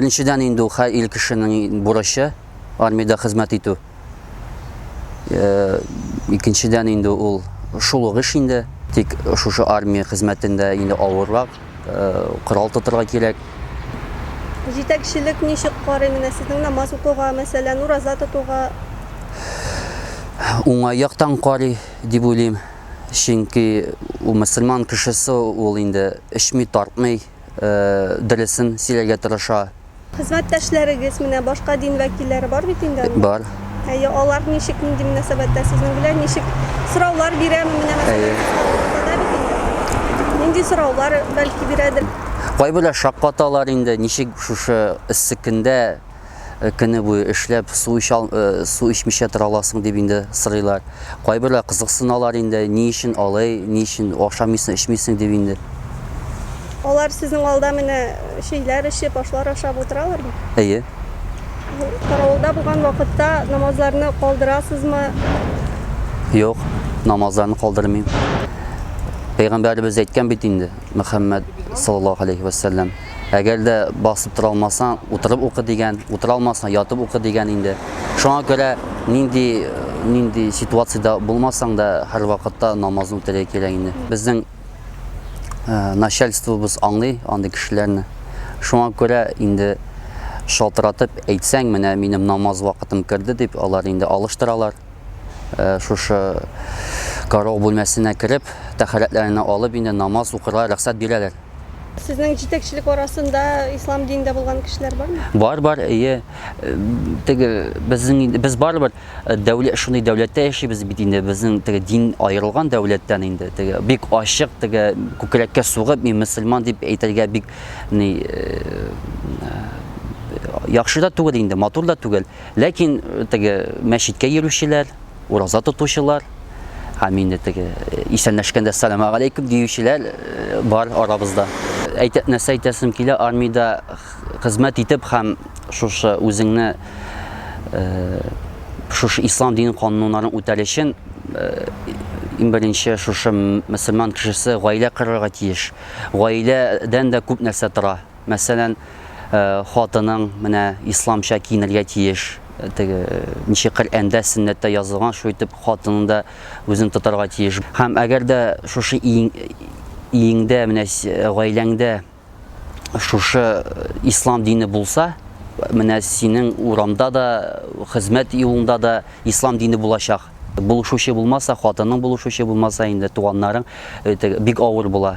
Беренчедән инде ул һәр ил кешенең бурычы армиядә хезмәт итү. Э, икенчедән инде ул шул ук эш инде, тик шушы армия хезмәтендә инде авыррак, э, корал тотырга кирәк. Җитәкчелек ничек карый менә сезнең намаз укуга, мәсәлән, ураза тотуга? Уңай яктан карый дип уйлыйм. Чөнки ул мөселман кешесе ул инде эчми, тартмый, э, дөресен сөйләргә тырыша. Хезмәттәшләрегез, менә башка дин вәкилләре бар бит инде анда. Бар. Әйе, алар ничек, нинди мөнәсәбәттә сезнең белән, ничек сораулар бирәме, менә мәсәлән, да бит инде. Нинди сораулар бәлки бирәдер? Кайберләр шаккаталар инде, ничек шушы эссе көндә э, көне буе эшләп, су эчә, э, су эчмичә тора аласың дип инде сорыйлар. Кайберләр кызыксыналар инде, ни өчен алай, ни өчен ашамыйсың, эчмисең дип инде. Алар сезнең алда менә чәйләр эчеп, ашлар ашап утыралармы? Әйе. Каравылда булган вакытта намазларны калдырасызмы? Юк, намазларны калдырмыйм. Пәйгамбәребез әйткән бит инде, Мөхәммәд саллаллаһу алейхи ва сәлләм. Әгәр дә басып тора алмасаң, утырып укы дигән, утыра алмасаң, ятып укы дигән инде. Шуңа күрә нинди нинди ситуациядә булмасаң да, һәрвакытта намазны үтәргә кирәк инде. Безнең Э, начальствобыз аңлый андый кешеләрне. Шуңа күрә инде шалтыратып әйтсәң, менә минем намаз вакытым керде дип, алар инде алыштыралар. Э, шушы карау бүлмәсенә кереп, тәһарәтләренә алып инде намаз укырга рөхсәт бирәләр. Сезнең җитәкчелек арасында ислам динендә булган кешеләр бармы? Бар, бар, әйе. Э, теге безнең без барыбер Э, дәүләт шундый дәүләттә яшибез бит инде безнең теге дин аерылган дәүләттән инде теге бик ачык теге күкрәккә сугып мин мөселман дип әйтергә бик ни э, яхшы да түгел инде матур да түгел ләкин э, теге мәчеткә йөрүчеләр ураза тотучылар һәм инде теге исәнләшкәндә сәлам алейкум диючеләр бар арабызда әйтә нәрсә әйтәсем килә армиядә хезмәт итеп һәм шушы үзеңне э, шушы ислам динен кануннарын үтәр өчен э, иң беренче шушы мөселман кешесе гаилә корырга тиеш. Гаиләдән дә күп нәрсә тора. Мәсәлән, э, хатының менә исламча киенергә тиеш. Теге ничек Коръәндә, сөннәттә язылган, шул итеп хатының да үзен тотарга тиеш. Һәм әгәр дә шушы иеңдә, менә гаиләңдә шушы ислам дине булса, менә синең урамда да, хезмәт юлыңда да ислам дине булачак. Булышучы булмаса, хатының булышучы булмаса, инде туганнарың э, бик авыр була.